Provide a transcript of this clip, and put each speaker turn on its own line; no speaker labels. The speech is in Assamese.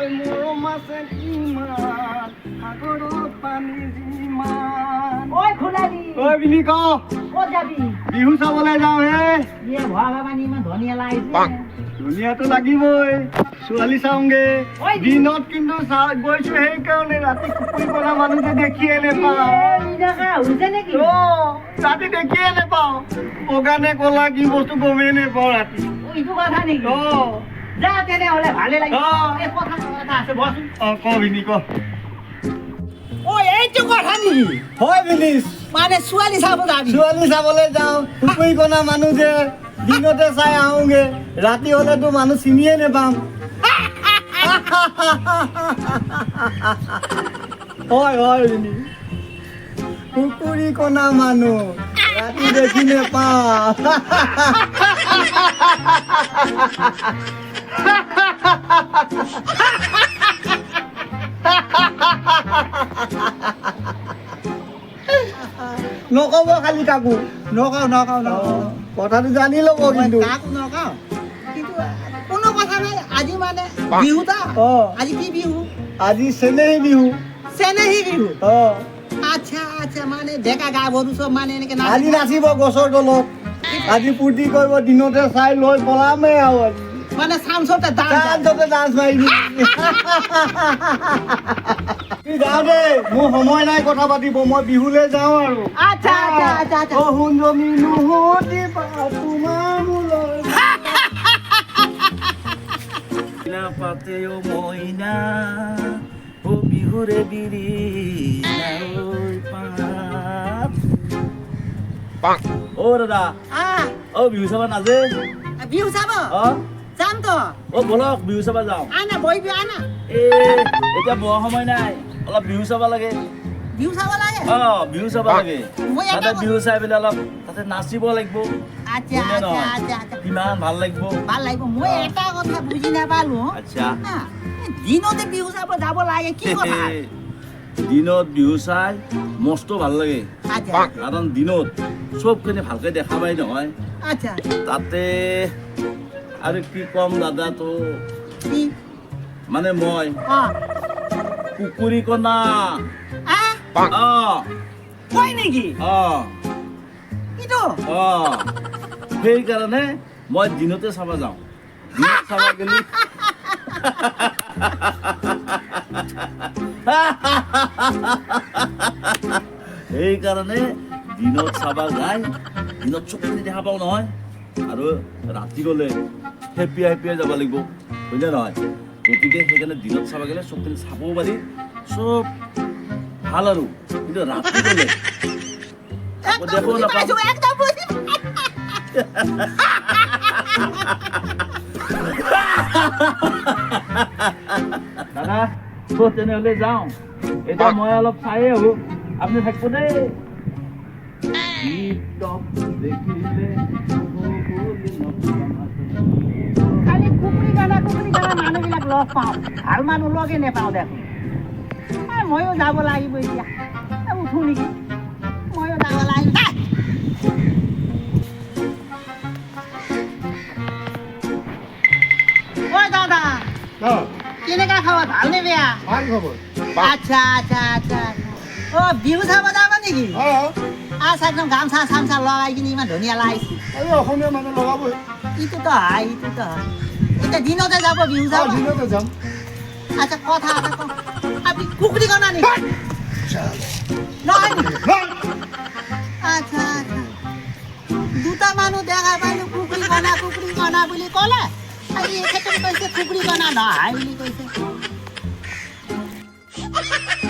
ঐ মৰম আছে কিমান, সাগৰত পানী যিমান।
ঐ খুলালি।
ঐ বিনি, ক।
ক'ত যাবি?
বিহু চাবলৈ যাওঁ হে।
ইয়ে, ভৰা পানী ইমান ধুনীয়া লাগিছে।
ধুনীয়াটো লাগিবই, ছোৱালী চাওঁগে।
ঐ।
দিনত কিন্তু গৈছো সেইকাৰণে, ৰাতি কুকুৰী কণা মানুহ যে দেখিয়ে নেপাওঁ।
হৈছে নেকি?
অ, ৰাতি দেখিয়ে নেপাওঁ, বগা নে ক'লা কি বস্তু গমেই নেপাওঁ ৰাতি।
অ, এইটো কথা নেকি?
অ।
যা তেনেহ'লে, ভালে লাগিব।
অ।
এই কথা এটা আছে, বহচোন।
অ, ক বিনি, ক।
অ, এইটো কথা নেকি?
হয় বিনি।
মানে ছোৱালী চাব যাবি?
ছোৱালী চাবলৈ যাওঁ। কুকুৰী কণা মানুহ যে, দিনতে চাই আহোঁগে, ৰাতি হ'লেতো মানুহ চিনিয়ে নেপাম। হয় হয় বিনি, কুকুৰী কণা মানুহ, ৰাতি দেখি নেপাওঁ। নক'ব খালি কাকো।
নকওঁ, নকওঁ, নকওঁ।
কথাটো জানি ল'ব কিন্তু।
কাকো নকওঁ, কিন্তু কোনো কথা নাই। আজি মানে বিহু তা।
অ।
আজি কি বিহু?
আজি চেনেহী বিহু।
চেনেহী বিহু?
অ।
আচ্ছা, মানে ডেকা গাভৰু চব মানে এনেকে নাচিব?
আজি নাচিব গছৰ তলত, আজি ফূৰ্তি কৰিব। দিনতে চাই লৈ পলামেই আৰু আজি।
মানে চান্সতে ডান্স।
ডান্সতে ডান্স মাৰি দিম। যাওঁ দেই, মোৰ সময় নাই কথা পাতিব, মই বিহুলৈ যাওঁ আৰু।
আচ্ছা।
অ সোণজনী, নুসুধিবা তোমাৰ মোলৈ।
পাতে অ মইনা, ও বিহুৰে বিৰিণা ঐ পাত। অ দাদা।
আহ।
অ, বিহু চাব নাজে?
বিহু চাব?
অ।
যাম তো।
অ, ব'লক, বিহু চাব যাওঁ।
আনা, বহিবি, আনা।
এ, এতিয়া বহা সময় নাই, অলপ বিহু চাব লাগে।
বিহু চাব লাগে?
অ, বিহু চাব লাগে।
মই এটা
তাতে বিহু চাই পেলাই অলপ তাতে নাচিব লাগিব।
আচ্ছা।
হয়নে
আচ্ছা।
নহয়?
আচ্ছা।
কিমান ভাল লাগিব।
ভাল লাগিব। মই এটা কথা বুজি নাপালো।
আচ্ছা।
এই দিনতে বিহু চাব যাব লাগে, কি কথা?
দিনত বিহু চাই মস্ত ভাল লাগে। কাৰণ দিনত চবখিনি ভালকে দেখা পাই নহয়। তাতে আৰু কি ক'ম দাদা তো।
কি?
মানে মই কুকুৰী কণা।
আহ?
অ।
কয় নেকি?
অ।
কিটো?
অ, সেইকাৰণে মই দিনতে চাব যাওঁ। দিনত চাব গ'লে সেইকাৰণে দিনত চাবা যায়, দিনত চবখিনি দেখা পাওঁ নহয়। আৰু ৰাতি গ'লে খেপিয়াই খেপিয়াই যাব লাগিব, হয়নে নহয়? গতিকে সেইকাৰণে দিনত চাব গ'লে চবখিনি চাবও পাৰি, চব ভাল আৰু। কিন্তু ৰাতি গ'লে আকৌ
একদম
দেখো
বুজি
নাপাম।
পাইছো, একদম বুজি।
দাদা, তো তেনেহ'লে যাওঁ এতিয়া, মই অলপ চায়ে আহোঁ, আপুনি থাকিব দেই। গীতক দেখিলে বুলি নকবা।
খালি কুকুৰী কণা, কুকুৰী কণা মানুহবিলাক লগ পাওঁ, ভাল মানুহ লগে নেপাওঁ দেখোন। এই ময়ো যাব লাগিব এতিয়া। এই উঠো নেকি? ময়ো যাব লাগিব। ঐ দাদা। কেনেকা খবৰ, ভাল নে বেয়া?
ভাল খবৰ।
আচ্ছা। অ, বিহু চাব যাব নেকি?
অ।
আচ্ছা, একদম গামচা চামচা লগাই কিনি ইমান ধুনীয়া লাগিছে।
এই অসমীয়া মানুহ লগাবই।
ইটোতো হয়, ইটোতো হয়। এতিয়া দিনতে যাব বিহু চাব?
দিনতে যাম।
আচ্ছা, কথা এটা কওঁ, আপুনি কুকুৰী কণা নেকি? নহয় নেকি? আচ্ছা, দুটা মানুহ দেখা পালো, কুকুৰী কণা, কুকুৰী কণা বুলি ক'লে। আৰু এখেতে কৈছে কুকুৰী কণা নহয় বুলি কৈছে।